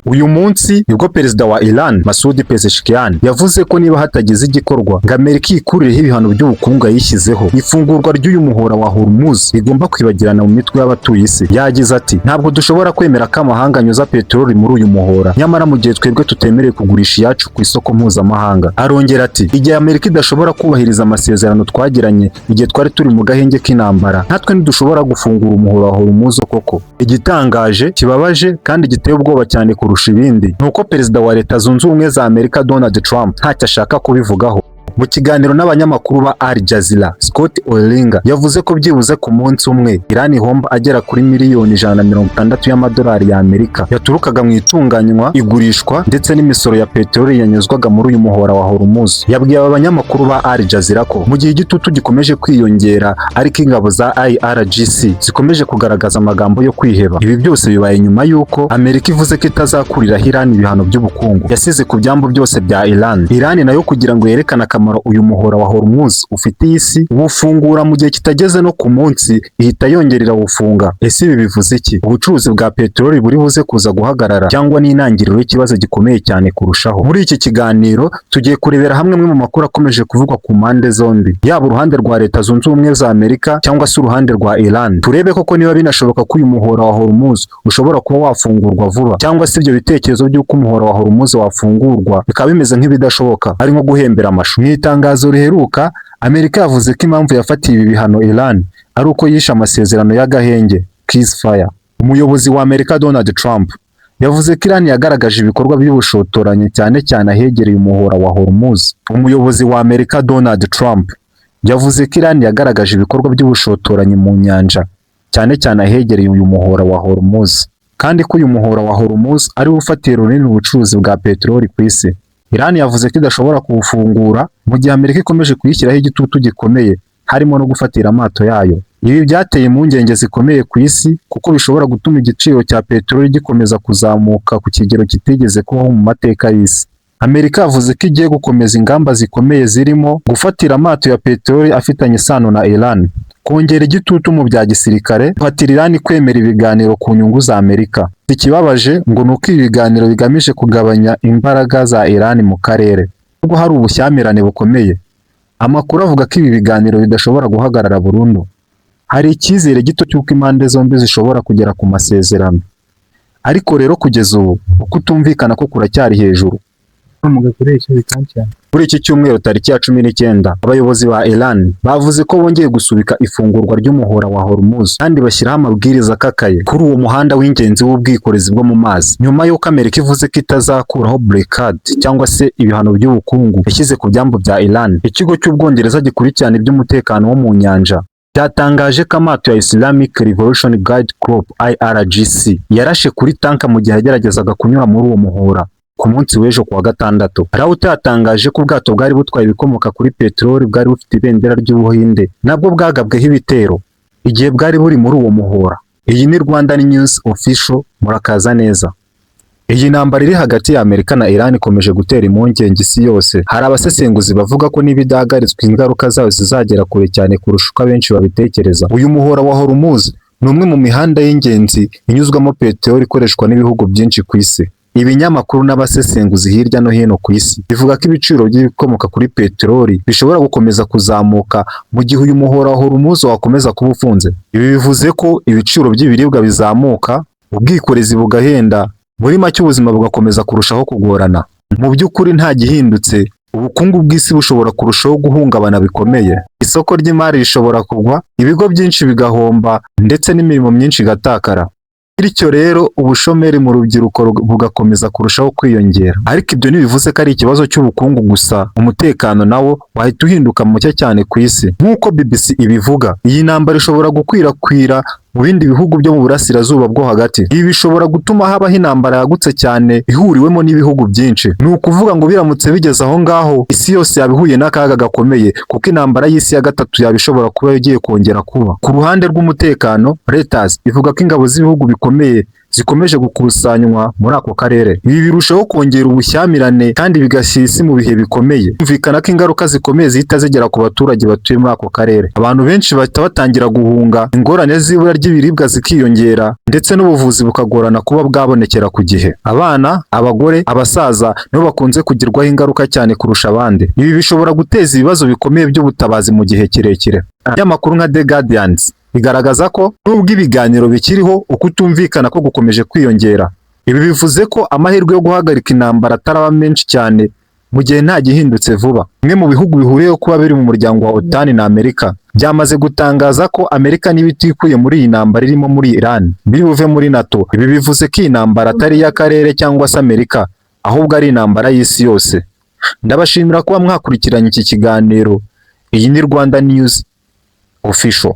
Uyu munsi nibwo perezida wa Iran, Masoud Pezeshkian, yavuze ko niba hatagize igikorwa ngo Amerika ikurireho ibihano by'ubukungu yayishyizeho, ifungurwa ry'uyu muhora wa Hormuz rigomba kwibagirana mu mitwe y'abatuye isi. Yagize ati: "Ntabwo dushobora kwemera ko amahanga anyuza peteroli muri uyu muhora, nyamara mu gihe twebwe tutemerewe kugurisha iyacu ku isoko mpuzamahanga." Arongera ati: "Igihe Amerika idashobora kubahiriza amasezerano twagiranye igihe twari turi mu gahenge k'intambara, natwe ntidushobora gufungura umuhora wa Hormuz koko." Igitangaje, kibabaje kandi giteye ubwoba cyane kurusha ibindi ni uko perezida wa Leta Zunze Ubumwe za Amerika, Donald Trump, ntacyo ashaka kubivugaho. Mu kiganiro n'abanyamakuru ba Al Jazeera, Scott Oringer yavuze ko byibuze ku munsi umwe Iran ihomba agera kuri miliyoni 160 y'amadolari y'Amerika yaturukaga mu itunganywa, igurishwa ndetse n'imisoro ya peteroli yanyuzwaga muri uyu muhora wa Hormuz. Yabwiye aba banyamakuru ba Al Jazeera ko mu gihe igitutu gikomeje kwiyongera ariko ingabo za IRGC zikomeje kugaragaza amagambo yo kwiheba. Ibi byose bibaye nyuma y'uko Amerika ivuze ko itazakuriraho Iran ibihano by'ubukungu yasize ku byambu byose bya Iran. Iran nayo, kugira ngo yerekane akamaro uyu muhora wa Hormuz ufitiye isi, uwufungura mu gihe kitageze no ku munsi ihita yongera irawufunga. Ese ibi bivuze iki? Ubucuruzi bwa peteroli buri buze kuza guhagarara, cyangwa n'intangiriro y'ikibazo gikomeye cyane kurushaho? Muri iki kiganiro tugiye kurebera hamwe amwe mu makuru akomeje kuvugwa ku mpande zombi, yaba uruhande rwa Leta Zunze Ubumwe za Amerika cyangwa se uruhande rwa Iran, turebe koko niba binashoboka ko uyu muhora wa Hormuz ushobora kuba wafungurwa vuba, cyangwa se ibyo bitekerezo by'uko umuhora wa Hormuz wafungurwa bikaba bimeze nk'ibidashoboka, ari nko guhembera amashu. Mu itangazo riheruka, Amerika yavuze ko impamvu yafatiye ibi bihano Iran ari uko yishe amasezerano y'agahenge, ceasefire. Umuyobozi wa Amerika, Donald Trump, yavuze ko Iran yagaragaje ibikorwa by'ubushotoranyi, cyane cyane ahegereye umuhora wa Hormuz. Umuyobozi wa Amerika, Donald Trump, yavuze ko Iran yagaragaje ibikorwa by'ubushotoranyi mu nyanja, cyane cyane ahegereye uyu muhora wa Hormuz, kandi ko uyu muhora wa Hormuz ari wo ufatiye runini ubucuruzi bwa peteroli ku isi. Iran yavuze ko idashobora kuwufungura mu gihe Amerika ikomeje kuyishyiraho igitutu gikomeye, harimo no gufatira amato yayo. Ibi byateye impungenge zikomeye ku isi, kuko bishobora gutuma igiciro cya peteroli gikomeza kuzamuka ku kigero kitigeze kubaho mu mateka y'isi. Amerika yavuze ko igiye gukomeza ingamba zikomeye zirimo gufatira amato ya peteroli afitanye isano na Iran, kongera igitutu mu bya gisirikare, guhatira Iran kwemera ibiganiro ku nyungu za Amerika. Ikibabaje ngo ni uko ibi biganiro bigamije kugabanya imbaraga za Iran mu karere. Nubwo hari ubushyamirane bukomeye, amakuru avuga ko ibi biganiro bidashobora guhagarara burundu. Hari icyizere gito cy'uko impande zombi zishobora kugera ku masezerano. Ariko rero kugeza ubu ukutumvikana ko kuracyari hejuru. Mugakoresha bikancyana. Kuri iki cyumweru tariki ya 19, abayobozi ba Iran bavuze ko bongeye gusubika ifungurwa ry'umuhora wa Hormuz kandi bashyiraho amabwiriza akakaye kuri uwo muhanda w'ingenzi w'ubwikorezi bwo mu mazi, nyuma y'uko Amerika ivuze ko itazakuraho blockade cyangwa se ibihano by'ubukungu yashyize ku byambu bya Iran. Ikigo cy'Ubwongereza gikurikirana iby'umutekano wo mu nyanja cyatangaje ko amato ya Islamic Revolution Guard Corps, IRGC, yarashe kuri tanker mu gihe yageragezaga kunyura muri uwo muhora ku munsi w'ejo kuwa gatandatu. Reuters yatangaje ko ubwato bwari butwaye ibikomoka kuri peteroli bwari bufite ibendera ry'Ubuhinde nabwo bwagabweho ibitero igihe bwari buri muri uwo muhora. Iyi ni Rwanda News Official, murakaza neza. Iyi ntambara iri hagati ya Amerika na Iran ikomeje gutera impungenge isi yose. Hari abasesenguzi bavuga ko niba idahagaritswe, ingaruka zayo zizagera kure cyane kurusha uko abenshi babitekereza. Uyu muhora wa Hormuz ni umwe mu mihanda y'ingenzi inyuzwamo peteroli ikoreshwa n'ibihugu byinshi ku isi. Ibinyamakuru n'abasesenguzi hirya no hino ku isi bivuga ko ibiciro by'ibikomoka kuri peteroli bishobora gukomeza kuzamuka mu gihe uyu muhora wa Hormuz wakomeza kuba ufunze. Ibi bivuze ko ibiciro by'ibiribwa bizamuka, ubwikorezi bugahenda, muri make ubuzima bugakomeza kurushaho kugorana. Mu by'ukuri nta gihindutse, ubukungu bw'isi bushobora kurushaho guhungabana bikomeye. Isoko ry'imari rishobora kugwa, ibigo byinshi bigahomba ndetse n'imirimo myinshi igatakara. Bityo rero ubushomeri mu rubyiruko bugakomeza kurushaho kwiyongera. Ariko ibyo ntibivuze ko ari ikibazo cy'ubukungu gusa, umutekano nawo wahita uhinduka muke cyane ku isi. Nk'uko BBC ibivuga, iyi ntambara ishobora gukwirakwira mu bindi bihugu byo mu burasirazuba bwo hagati. Ibi bishobora gutuma habaho intambara yagutse cyane ihuriwemo n'ibihugu byinshi. Ni ukuvuga ngo biramutse bigeze aho ngaho, isi yose yaba ihuye n'akaga gakomeye, kuko intambara y'isi ya gatatu yaba ishobora kuba igiye kongera kuba. Ku ruhande rw'umutekano, Reuters ivuga ko ingabo z'ibihugu bikomeye zikomeje gukusanywa muri ako karere. Ibi birushaho kongera ubushyamirane kandi bigashyira isi mu bihe bikomeye. Kumvikana ko ingaruka zikomeye zihita zigera ku baturage batuye muri ako karere. Abantu benshi bahita batangira guhunga, ingorane z'ibura ry'ibiribwa zikiyongera, ndetse n'ubuvuzi bukagorana kuba bwabonekera ku gihe. Abana, abagore, abasaza nibo bakunze kugirwaho ingaruka cyane kurusha abandi. Ibi bishobora guteza ibibazo bikomeye by'ubutabazi mu gihe kirekire. Ibinyamakuru nka The Guardian bigaragaza ko nubwo ibiganiro bikiriho, ukutumvikana ko gukomeje kwiyongera. Ibi bivuze ko amahirwe yo guhagarika intambara ataraba menshi cyane mu gihe nta gihindutse vuba. Bimwe mu bihugu bihuriyeho kuba biri mu muryango wa OTAN na Amerika byamaze gutangaza ko Amerika niba itikuye muri iyi ntambara irimo muri Iran, biri buve muri NATO. Ibi bivuze ko iyi ntambara atari iy'akarere cyangwa se Amerika, ahubwo ari intambara y'isi yose. Ndabashimira kuba mwakurikiranye iki kiganiro. Iyi ni Rwanda News Official.